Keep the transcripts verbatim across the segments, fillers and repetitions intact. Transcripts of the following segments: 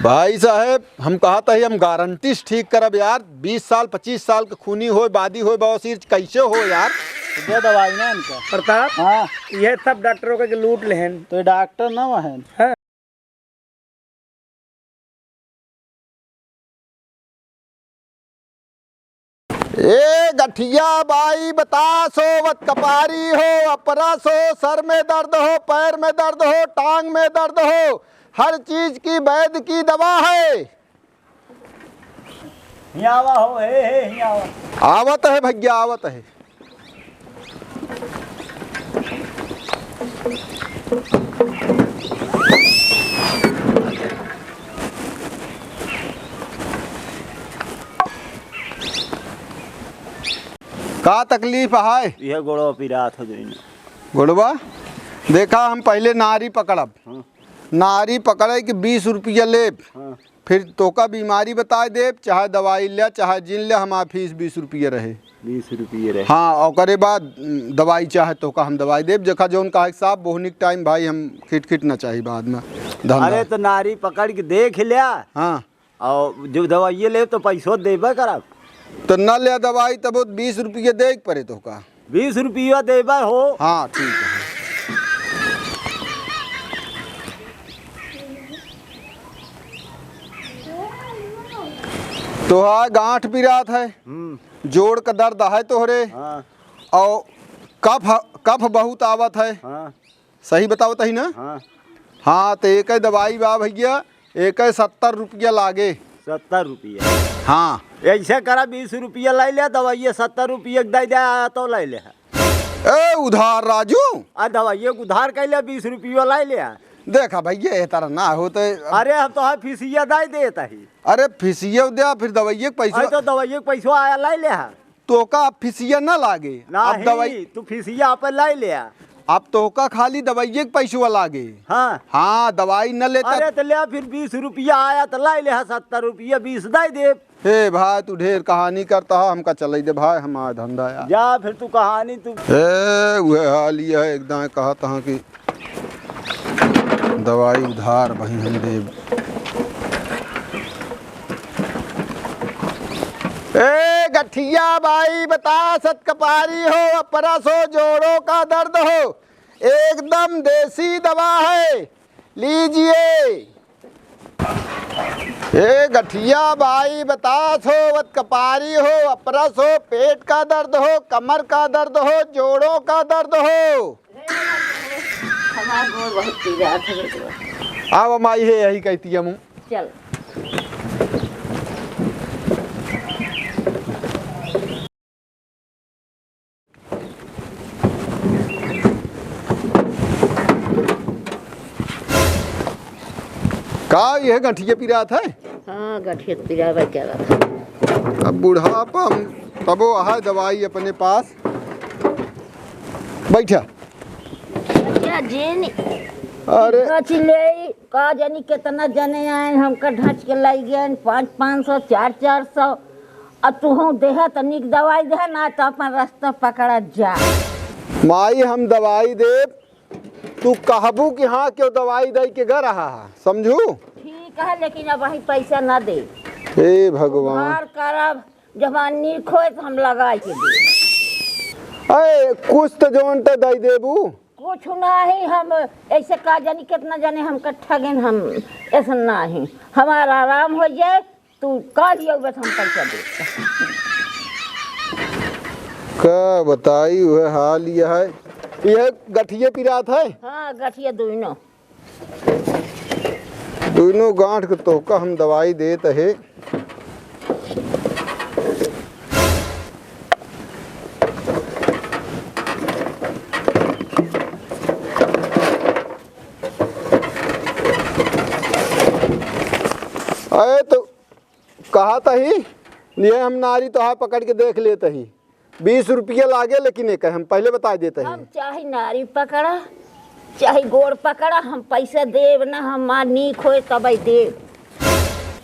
भाई साहब, हम कहत ही, हम गारंटी से ठीक करब यार। बीस साल, पच्चीस साल के खूनी होय, बादी होय, बवासीर कैसे हो यार? दे दवाई ना इनका। प्रताप, हाँ। ये सब डॉक्टरों के लूट लेहन। तो ये डॉक्टर ना वहन। हाँ। ए गठिया बाई बतास हो, वत कपारी हो, अपरस हो, सर में दर्द हो, पैर में दर्द हो, टांग में दर्द हो, हर चीज की वैद्य की दवा है। हियाँ आवा हो, हे, हे, हियाँ आवा। आवत है भैया, आवत है। का तकलीफ है? यह गोड़वा पिरात हो जइने। गोड़वा? देखा, हम पहिले नारी पकड़ब। हाँ। नारी पकड़े के बीस रुपया लेब। हाँ। फिर तोका बीमारी बताए देब, चाहे दवाई ले, चाहे जिन ले, हमार फीस बीस रुपये रहे। बीस रुपये रहे। हाँ, ओकरे बाद, उम, दवाई चाहे तोका हम दवाई देब, जेका जौन कहे के साहब, बोहनी के टाइम भाई हम खिट खिट ना चाही बाद में धंधा। अरे तो नारी पकड़ के देख लिया। हाँ। और जो दवाइये लेब तो पैसो देबे करब। तो न ले दवाई तब बीस रुपये दे के पड़े तोका। बीस रुपया देबे हो। हाँ, ठीक है। तोहार गांठ पिरात है, हम्म। जोड़ का दर्द है तोहरे, हाँ। और कफ, कफ बहुत आवत है। हाँ। सही बतावत ही ना? हाँ। हाँ, तो एक दवाई बा भैया, एक सत्तर रुपया लागे। सत्तर रुपया? हाँ। ऐसे करा, बीस रुपया लाई ले, दवाई सत्तर रुपया के दे दे, तो लाई ले। ए, उधार राजू। आ, दवाई के उधार कैले, बीस रुपया लाई ले। देखा भैया, ये तरह ना होते। अरे, हम तोहार फीसिया दे देत ही। अरे, फीसिया दे, फिर दवाई के पैसा। अरे, तो दवाई के पैसा आया, लाई ले। तोका अब फीसिया ना लागे। अब नहीं, दवाई तू फीसिया आप लाई ले। अब तोका खाली दवाइये के पैसवा लागे। हाँ। हाँ, दवाई न लेता। अरे, तो ले, फिर बीस रुपया आया, तो लाई ले, सत्तर रुपया, बीस दे दे। हे भाई, तू ढेर कहानी करता है, हमका चले दे भाई, हमारा धंधा यार। जा फिर तू कहानी तू। ए, उहे हाल ये है, एकदम कहत हाँ कि दवाई उधार वहीं हम देब। ए गठिया बाई बतास, कपारी हो, अपरस हो, जोड़ों का दर्द हो, एकदम देसी दवा है, लीजिए। ए गठिया बाई बतास हो, वत कपारी हो, अपरस हो, पेट का दर्द हो, कमर का दर्द हो, जोड़ों का दर्द हो। हमार गोड़ बहुत पीरात है बेटवा। आवा माई है, यही कहती है मुँह। चल। का यह गठिया पिरात है? हाँ, गठिया पिरावे क्या बात है? अब बुढ़ापा हम तबो है दवाई अपने पास। बैठा। क्या जेनी? अरे। ढँच ले, का जानी कितना जने आए, हमका ढँच के लाई गए, पाँच, पाँच सौ, चार, चार सौ। अब तू हूँ देह त नीक दवाई दे, ना तो अपन रास्ता पकड़ा जा। माई, हम दवाई देब, तू कहबू कि हाँ, क्यों दवाई दे के गा रहा है, समझू? ठीक है, लेकिन अब वही पैसा ना दे। हे भगवान। उधार करब, जब नीक होए तो हम लगाई के दे। अरे, कुछ तो जौन तो दे देबू। कुछ नहीं, हम ऐसे का जानी कितना जाने हमका ठगेन, हम ऐसा नहीं। हमारा आराम हो जाए, तू काल ही अउबे तो हम पैसा दे। का बताई, वह हाल यह है। यह गठिये पिरात है? हाँ, गठिये दोनों। दोनों गांठ के तोहका हम दवाई देत है। अरे तो कहा तही, ये हम नारी तोहार पकड़ के देख लेत ही। बीस रुपया लागे, लेकिन एक हम पहले बता देत ही। हम चाहे नारी पकड़ा, चाहे गोड़ पकड़ा, हम पैसा देब ना, हमार नीक होए तबै देब।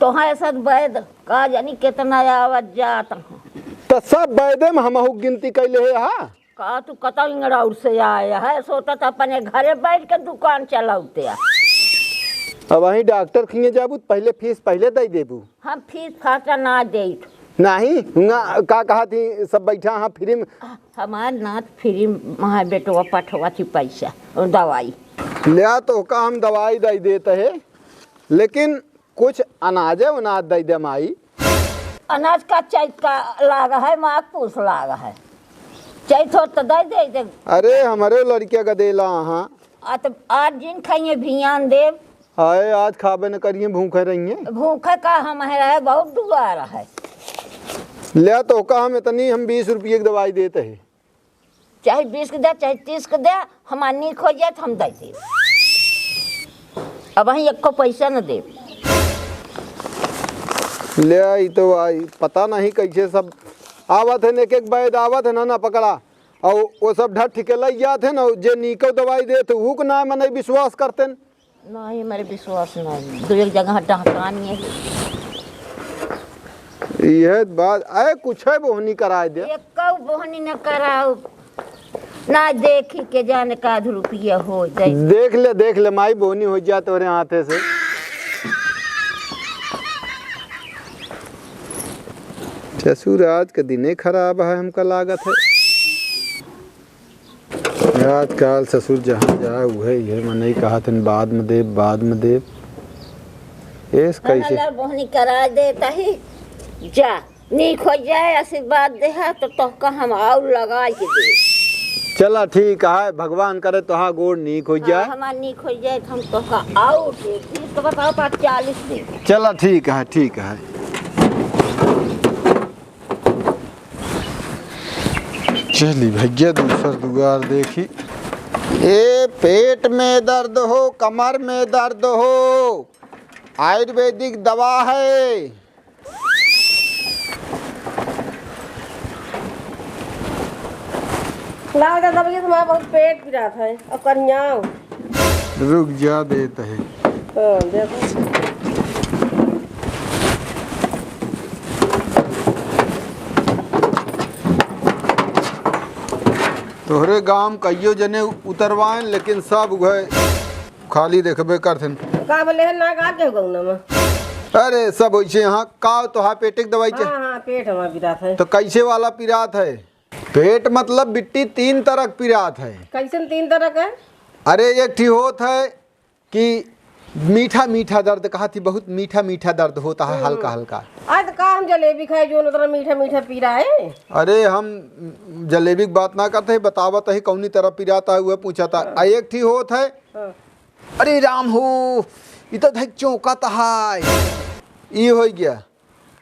तोहार ऐसा वैद का जानी कितना आवत जात हैं। तो सब वैदे में हमहू गिनती कैले है, हाँ? का तू कतौ इंगड़ौर से आया है? सोचत अपने घरे बैठ के दुकान चलौते आ। अब वहीं डॉक्टर खिए जाबू त पहिले फीस पहिले दइ देबू। हम फीस फाटा ना देत। नाहीं, हुआँ का कहत ही, सब बैठा हाँ फ्री में। हमार नाथ फ्री में, हमार बेटवा पठवा थी पैसा और दवाई। ल्या तोहका हम दवाई दइ देत है, लेकिन कुछ अनाजे उनाज दइ दे माई। अनाज का चैत का लाग है, माघ पूस लाग है। चैत हो त दइ दे, दे। अरे हमरे लड़किया का देला हाँ। आ त आज जिन खाइए भियान देब। हाय, आज खाबे न करिए, भूखे रहिए। भूखे का हम है रहे, बहुत दुआर है। ल्या तोहका हम इतनी, हम बीस रुपये की दवाई देत है। चाहे बीस के दे, चाहे तीस के दे, हमार नीक होइ जाए त हम दइ देब। अबहीं एक्को पैसा न देब। ल्या, ई तो आई, पता नहीं कैसे सब आवत है, एक एक बैद आवत है ना, ना पकड़ा, और वो सब ढट के लइ जात है ना, जे नीको दवाई देत है, ऊ के ना मनई विश्वास करते न। नहीं, मेरे विश्वास नहीं। दो एक जगह डहकान ये। यह बात, अरे कुछ है बोहनी कराए दे। एक्को बोहनी न कराओ। ना देखी के जाने का आध रुपया हो जाए। देख ले, देख ले माई, बोहनी होइ जाए तोरे हाथे से। ससुर आज के दिने खराब है, हमका लागत है। आजकल ससुर जहाँ जाए उहे, इहे मनई कहत हन, "बाद में देब, बाद में देब।" एस ना, ना, कैसे? ला, बोहनी करा देत ही। जा, नीक होइ जाए, आशीर्वाद देहा, तो तोहका हम आउर लगाइ के देब। चला ठीक है, भगवान करे तोहार गोड़ नीक होइ हाँ, जाए। हमार नीक होइ जाए, तो हम तोहका आउर देब। तो बताओ, पाँच चालीस देब। चला ठीक है, ठीक है। चली भैया, दूसर दुआर देखी। ए, पेट में दर्द हो, कमर में दर्द हो, आयुर्वेदिक दवा है। लाओ दादा भैया, तुम्हारा बहुत पेट पिरात है, और करियाओ। रुक जा, देत है। हाँ, देखो। तोहरे गांव कइयो जने उतरवाएन, लेकिन सब उहे खाली देखबे करथिन। का बोले है ना, का के गौना में? अरे, सब वैसे यहाँ का तोहार पेटे के दवाई हाँ, चाहे? हाँ, पेट हमार पिरात है। तो कैसे वाला पिरात है? पेट मतलब बिट्टी तीन तरह के पिरात है। कैसन तीन तरह का? अरे, एक ठी होत है कि मीठा मीठा दर्द, कहा थी बहुत मीठा मीठा दर्द होता है, हम्म। हल्का हल्का। आज तो का हम जलेबी खाए जो उतना मीठा मीठा पीरा है? अरे हम जलेबी की बात ना करते हैं, बतावत है कौनी तरह पिराता है, वह पूछा था। हाँ। आ एक ठी होत है, हाँ। अरे राम हो, ई तो धक चौंकत है, ई हो गया।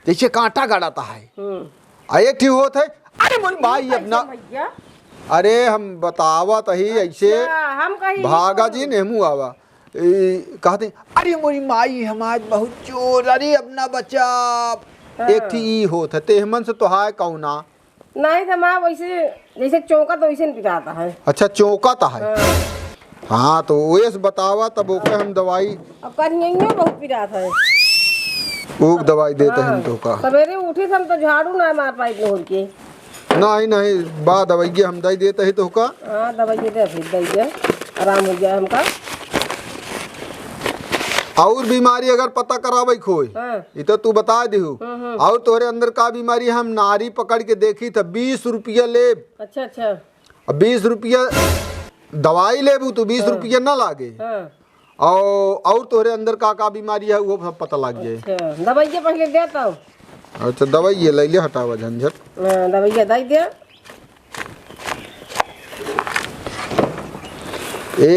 जैसे कांटा गड़त है। हम्म। आ एक ठी होत है, अरे मोरी माई, अब ना। भैया। अरे हम बतावत ही ऐसे। अच्छा, हम कही भागा जी नेमू आवा। ए, कहते, "अरे मोरी माई, हम आज बहुत चोर, अरे अब ना बचाब।" हाँ। एक ठी ई होत है, तेहमन से तोहाय कौना? नहीं, तो माँ वैसे, जैसे चौंकत वैसे न पिरात है। अच्छा, चौंकत है। हाँ। हाँ, तो वैसे बतावा, तब ओके हम दवाई। अब करियइयो बहुत पिरात है। ऊक दवाई देते हैं हाँ। तोहका। सवेरे उठी हम तो झाड़ू ना मार पाई नोहर के। नहीं, नहीं, बा दवाइया हम दई देते हैं तोहका। हाँ, दवाइया दे, फिर दवाइया आराम हो गया हमका। और बीमारी अगर पता करावे के होए, हाँ। ई तो तू बता दिहू। हम्म, हम्म। और तोहरे अंदर का बीमारी है, हम नारी पकड़ के देखी त बीस रुपया लेब। अच्छा, अच्छा। अब बीस रुपया दवाई लेबू तो बीस हाँ। रुपया ना लागे। हाँ। और, और तोहरे अंदर का का बीमारी है वो सब पता लग जाए। अच्छा, दवाइया पहले दे तो। अच्छा, दवाइया ले ले, हटावा झंझट। हाँ, दवाइया दे दे।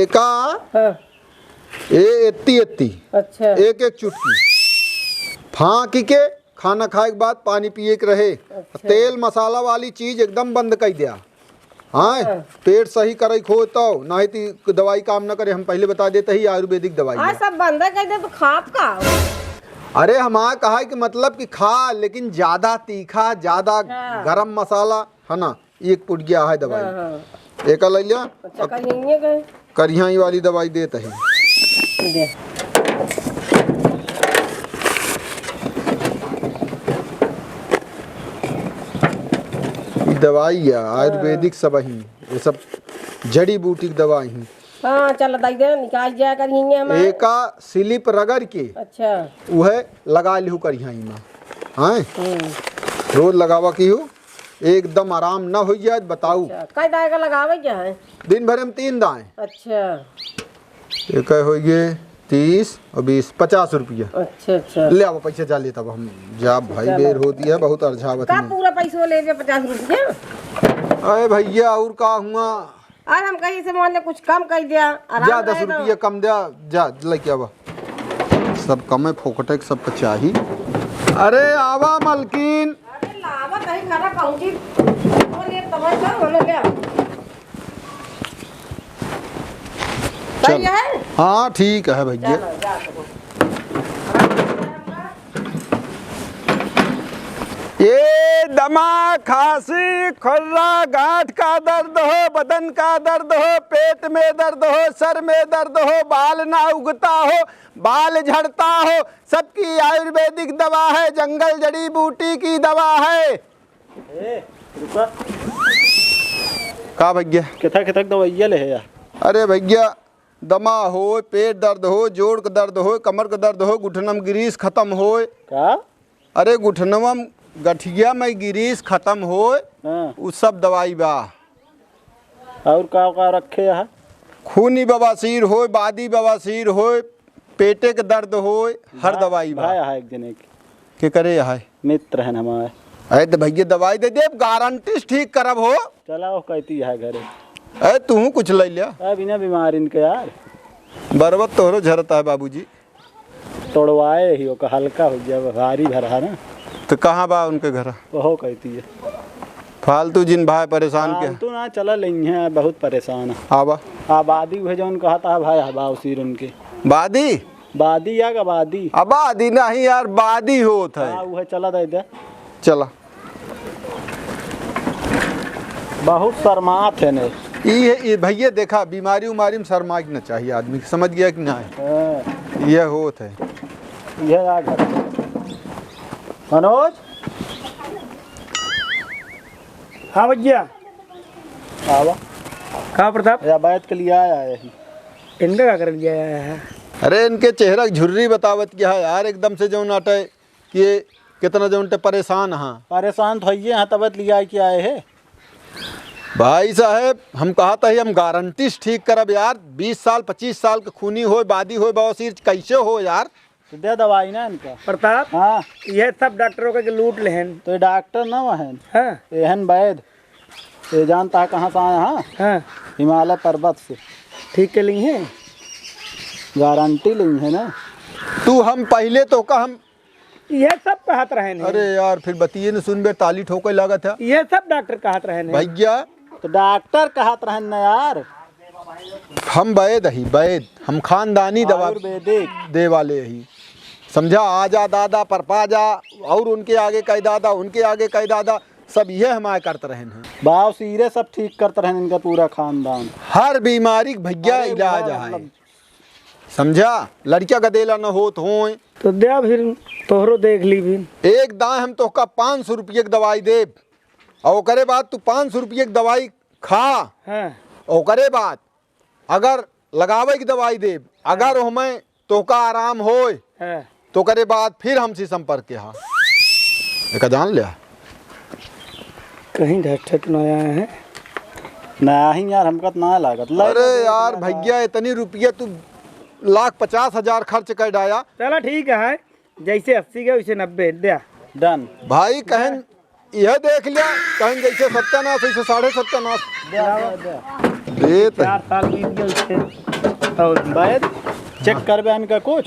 एका हाँ। ए एत्ती एत्ती। अच्छा। एक एक चुटकी फाँक के खाना खाए के बाद पानी पिए के रहे। अच्छा। तेल मसाला वाली चीज एकदम बंद कर दिया। हाँ, हाँ। पेट सही करे के हो तो, नहीं तो दवाई काम न करे। हम पहले बता देते ही आयुर्वेदिक दवाई हाँ, है। सब बंद कर दे तो खाब का? अरे हमारा कहा है कि मतलब कि खा, लेकिन ज्यादा तीखा, ज्यादा हाँ। गरम मसाला, है ना, एक पुड़िया है दवाई। हाँ, हाँ। एका ले लिया। अच्छा, अब कहीं ये गए? करिहाई वाली दवाई देत है। दे। ई दवाई है, आयुर्वेदिक हाँ। सब ही, ये सब जड़ी बूटी की दवाई है। हाँ, चल, दई दे, निकाल जाया करिहैं हमार। एका slip रगड़ के अच्छा। उहे लगा लिहू करिहैं इमा। हाँ? हम्म। रोज लगावा किहू, एकदम आराम न होइ जाए, बताऊ। अच्छा, कै दाएँ का लगावे के है? दिन भर में तीन दाएँ। अच्छा। एका होइ गए तीस और बीस, पचास रुपया। अच्छा, अच्छा। ले आवा पैसा, जा लेता, अब हम जा भाई, चलो। बेर होती है, बहुत अरझावत का में। पूरा पैसा लेबे पचास रुपया? अरे भैया, और का हुआ? अरे हम कहीं से मान ले कुछ कम कर दिया, आराम जा, दस रुपया कम दिया, जा लेके आवा। सब कमे फोकटे के सबका चाही। अरे आवा मलकिन। अरे लावा, कहीं खाना पहुंची। वो ले, तब कर, वो ले, ले आओ। चल। सही है? हाँ, ठीक है भैया। चलो, जा सको। ये दमा, खांसी, खुर्रा, गांठ का दर्द हो, बदन का दर्द हो, पेट में दर्द हो, सर में दर्द हो, बाल ना उगता हो, बाल झड़ता हो, सबकी आयुर्वेदिक दवा है, जंगल जड़ी बूटी की दवा है। ए, रुका। का भैया? केथा केथा दवाइया ले है यार? अरे भैया, दमा होय, पेट दर्द होय, जोड़ के दर्द होय, कमर के दर्द होय, घुटनम grease खतम होय। का? अरे घुटनवा में, गठिया में grease खतम होय, हाँ। उ सब दवाई बा। और का का रखे है? खूनी बवासीर होय, बादी बवासीर होय, पेटे के दर्द होय, हर भा-, दवाई बा। भाई है एक जने के। के करे है? मित्र हैं हमारे। अरे तो भैया दवाई दे दे, गारंटी से ठीक करब हो। चला वो कहती है घरे। अरे तू कुछ ले लिया। अरे बिना बीमार इनके यार। बरबत तोहरो झरता है बाबूजी। तोड़वाए ही ओका हल्का हो गया, भारी भरा है ना। तो कहाँ बा उनके घर? ओहो कहती है। फालतू जिन भाई परेशान के। फालतू ना चला लेंगे, बहुत परेशान है। आवा। आबादी वह जौन कहता है भाई, हवा उसी उनके। बादी? बादी या का बादी? आबादी नहीं यार, बादी होत है। हाँ, वह चला दे दे। चला। बहुत शर्मात है ने। ई है, ई भैया देखा, बीमारी उमारी में शर्मा के न चाहिए आदमी के, समझ गया कि ना? हाँ। यह होत है। यह आ गया। मनोज? हाँ भैया। आवा। का प्रताप? या बैठ के लिए आया है। इनका का कर लिया है? अरे इनके चेहरा की झुर्री बतावत क्या है यार, एकदम से जौन आटे कि ये कितना जौन ते परेशान हाँ। परेशान तो हइये हाँ, तबे त लिया के आए है। भाई साहब, हम कहत ही हम गारंटी से ठीक करब यार। बीस साल, पच्चीस साल के खूनी होय, बादी होय, बवासीर कैसे हो यार? तो दे दवाई ना इनका। प्रताप, हाँ। ये सब डॉक्टरों के लूट लेहन। तो ये डॉक्टर ना वहन। हाँ। एहन वैद। ये जानता है कहाँ से आया हाँ? हाँ। हिमालय पर्वत से। ठीक के ली है? गारंटी ली है ना। तू हम पहले तो का हम ये सब कहत रहेन। अरे यार, फिर बतिये न सुनबे, ताली ठोके लागत है। ये सब डॉक्टर कहत रहेन। भैया। तो डॉक्टर कहत रहेन न यार। हम वैद ही, वैद। हम खानदानी दवा आयुर्वेदिक। दे वाले ही। समझा, आजा दादा, परपा जा, और उनके आगे कह दादा, उनके आगे कह दादा, सब ये हमारे करत रहेन हैं। बवासीरे सब ठीक करत रहेन इनका पूरा खानदान। हर बीमारी के भैया अरे इलाज वाह, है। मतलब समझा? लड़किया का देला न होत होय। तो द्या फिर तोहरो देख ली फिर। एक दाएं हम तोहका पाँच सौ रुपये की दवाई देब, और ओकरे बाद तू पाँच सौ रुपये की दवाई खा। हाँ। ओकरे बाद अगर लगावे की दवाई देब, अगर हाँ। ओहमें तोहका आराम होय, हाँ। तो ओकरे बाद फिर हमसे संपर्क किहा। एका जान लिया। कहीं ढट्ठट न आया है। नहीं यार, हमका तो ना लागत। ले अरे ले, ले, यार ले, ले। भैया, इतनी रुपया तू लाख पचास हजार खर्च कर डाया। चला ठीक है, जैसे अस्सी के वैसे नब्बे द्या। Done। भाई कहन यह देख लिया, कहन जैसे सत्यानाश वैसे साढ़े सत्यानाश। द्या, द्या, द्या। देत चार साल बीत गए उससे। और बैद, check करबे इनका कुछ?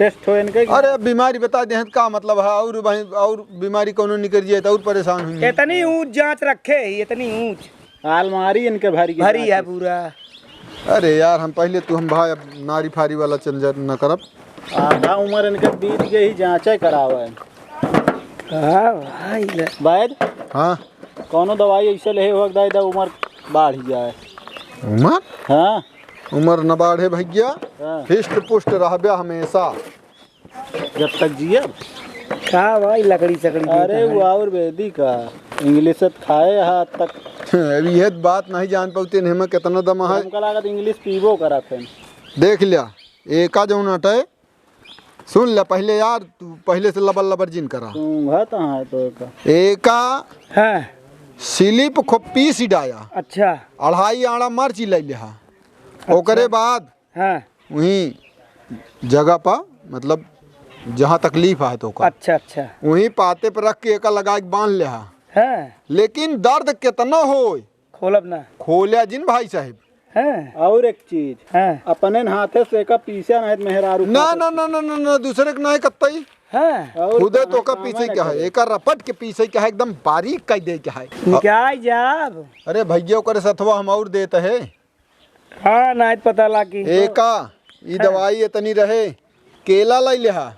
Test हो इनके कि अरे अब बीमारी बता दे का मतलब है, और भाई और बीमारी कौनो निकल जाए तो और परेशान होंगे। इतनी ऊंच जांच रखे ही, इतनी ऊंच। अलमारी इनके भरी की भरी जांच है है। पूरा। अरे यार, हम पहले तू हम भाई अब नारी फारी वाला चंजर न करब। आधा उम्र इनके बीत गई ही, जांचे करावे। हाँ भाई ले। बैद? हाँ। कौनो दवाई ऐसे ले हो, दाई दा उम्र बाढ़ जाए। उम्र? हाँ। उम्र न बाढ़े भैया। हाँ। हिष्ट पुष्ट रहबे हमेशा। जब तक जिए। का भाई लकड़ी सकड़ी अरे देता है। वो आयुर्वेदिक है, English से खाए है आज तक। अब ये बात नहीं जान पाउते, इन्हें में कितना दम है। हमका लागत English पीबो करत है। देख लिया, एका जौन अटे, सुन ले पहिले यार, तू पहिले से लबर लबर जिन करा। सूंघत है तो एका। एका हाँ। स्लिप खो पीस डाया। अच्छा। अढ़ाई आड़ा मर्ची लइ लिहा। अच्छा। ओकरे बाद हाँ। वहीं जगह पा, मतलब, जहाँ तकलीफ आहे तो का। अच्छा, अच्छा। वहीं पाते पर रख के एका लगा के बांध लिहा। हाँ। लेकिन दर्द कितना होय, खोलब ना। खोल्या जिन भाई साहब। हाँ। और एक चीज, हाँ। अपने हाथे से एका पीसा नहीं तो मेहरारू ना, खा ना, ना, ना, ना, ना, दूसरे के नहीं कत्तई। हाँ। और खुदे कहाँ तो का काम पीसे ना क्या है, करे। एका रपट के पीसे क्या है, एकदम बारीक कर दे क्या है। निकाय जाब। अरे भैया, ओकरे सथवा हम और देत है। हाँ, नहीं पता लागी। एका, ई हाँ। दवाई इतनी रहे, केला लाई लिहा।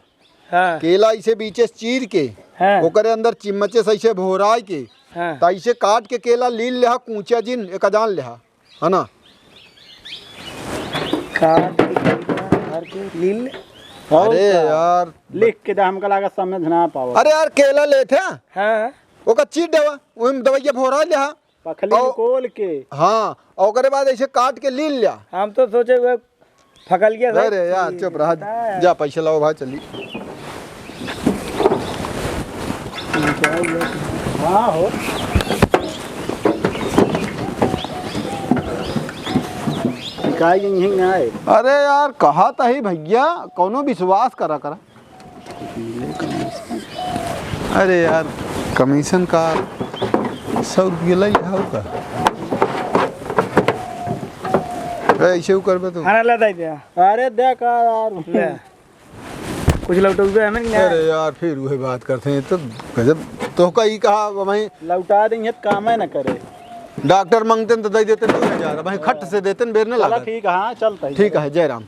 हाँ। केला इसे बीचे से चीर के, हाँ। ओकरे अंदर चिम्मचे से ऐसे भोराई के, हाँ। त ऐसे काट के केला लील लिहा, कूचा जिन, एका जान लिहा, है ना? काट के केला भर के लील। और अरे का? यार। लिख के दे, हमका लागत समझ ना पावत। अरे यार, केला लेत है, हाँ। ओका चीर देवा, ओहिम दवाइया भोराई लिहा। पखली और निकोल के। हाँ, और ओकरे बाद ऐसे काट के लील लिया। हम तो सोचे हुए फकल गया था। अरे यार, चुप रहा। हाँ। जा, पैसे लाओ भाई, चली। हाँ हो। शिकायत यहीं ना आए। अरे यार, कहा त ही भैया, कौनो विश्वास करा करा। अरे यार, कमीशन का सौ रुपये लइ लिहा का? ए, ऐसे उ करबे तू। खाना ला दे दे। अरे दे का यार। ले। कुछ लौटौबे हमें ना। अरे यार, फिर वही बात करते हैं तो गजब। तो का ई कहा भाई? लौटा देंगे तो काम है ना करे। डॉक्टर मांगते हैं तो दे देते हैं दो हजार, भाई खट से देते हैं, बेर न चला लगा। ठीक है, हाँ, चलता है। ठीक है, जय राम।